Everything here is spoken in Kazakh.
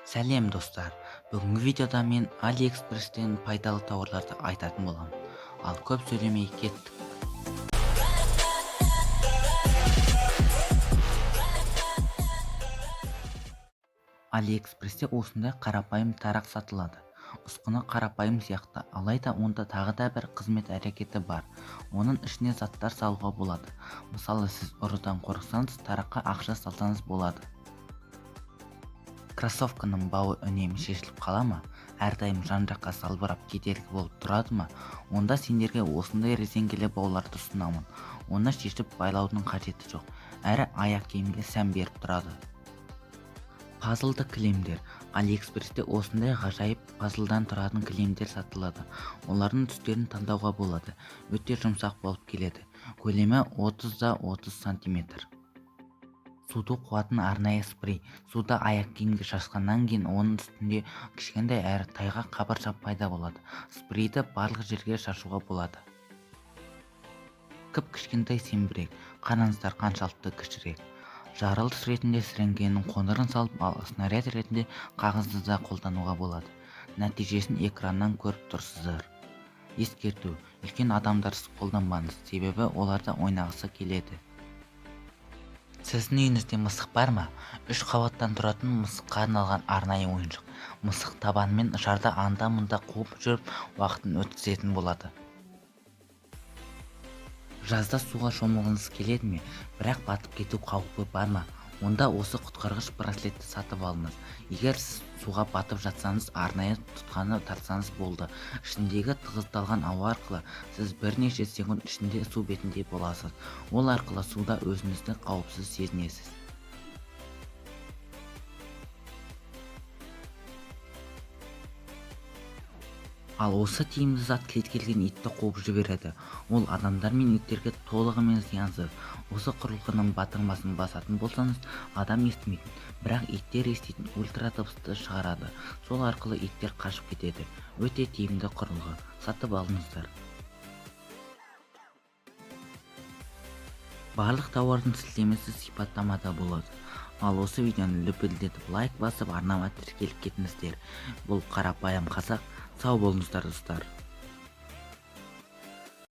Сәлем, достар! Бүгінгі видеода мен Алиэкспресстен пайдалы тауарларды айтатын боламын. Ал көп сөйлемей, кеттік. Алиэкспрессте осындай қарапайым тарақ сатылады. Ұсқыны қарапайым сияқты, алайда онда тағы да бір қызмет әрекеті бар: оның ішіне заттар салуға болады. Мысалы, сіз ұрыдан қорықсаңыз, тараққа ақша салсаңыз болады. Кроссовканың бауы үнемі шешіліп қала ма? Әрдайым жан-жаққа салбырап, кедергі болып тұрады ма? Онда сендерге осындай резеңкелі бауларды ұсынамын. Оны шешіп байлаудың қажеті жоқ, әрі аяқ киімге сән беріп тұрады. Пазлды кілемдер. Алиэкспрессте осындай ғажайып пазлдан тұратын кілемдер сатылады. Олардың түстерін таңдауға болады. Өте жұмсақ болып келеді. Көлемі 30 да 30 сантиметр. Суды қуатын арнайы спрей. Суды аяқ киімге шашқаннан кейін оның үстінде кішкентай әрі тайғақ қабырша пайда болады. Спрейді барлық жерге шашуға болады. Кіп-кішкентай зеңбірек. Қараңыздар, қаншалықты кішірек. Жарылыс ретінде сіріңкенің қоңырын салып, ал снаряд ретінде қағазды да қолдануға болады. Нәтижесін экраннан көріп тұрсыздар. Ескерту: үлкен адамдарсыз қолданбаңыз, себебі олар да ойнағысы келеді. Сіздің үйіңізде мысық бар ма? Үш қабаттан тұратын мысыққа арналған арнайы ойыншық. Мысық табанымен шарды анда-мұнда қуып жүріп, уақытын өткізетін болады. Жазда суға шомылғыңыз келеді ме, бірақ батып кету қаупі бар ма? Онда осы құтқарғыш браслетті сатып алыңыз. Егер сіз суға батып жатсаңыз, арнайы тұтқаны тартсаңыз болды, ішіндегі тығыздалған ауа арқылы сіз бірнеше секунд ішінде су бетінде боласыз. Ол арқылы суда өзіңізді қауіпсіз сезінесіз. Ал осы тиімді зат кез келген итті қуып жібереді. Ол адамдар мен иттерге толығымен зиянсыз. Осы құрылғының батырмасын басатын болсаңыз, адам естімейтін, бірақ иттер еститін ультрадыбысты шығарады. Сол арқылы иттер қашып кетеді. Өте тиімді құрылғы, сатып алыңыздар. Барлық тауардың сілтемесі сипаттамада болады. Ал осы видеоны лүпілдетіп лайк басып, арнама тіркеліп кетіңіздер. Бұл Қарапайым Қазақ. Сау болыңыздар, достар!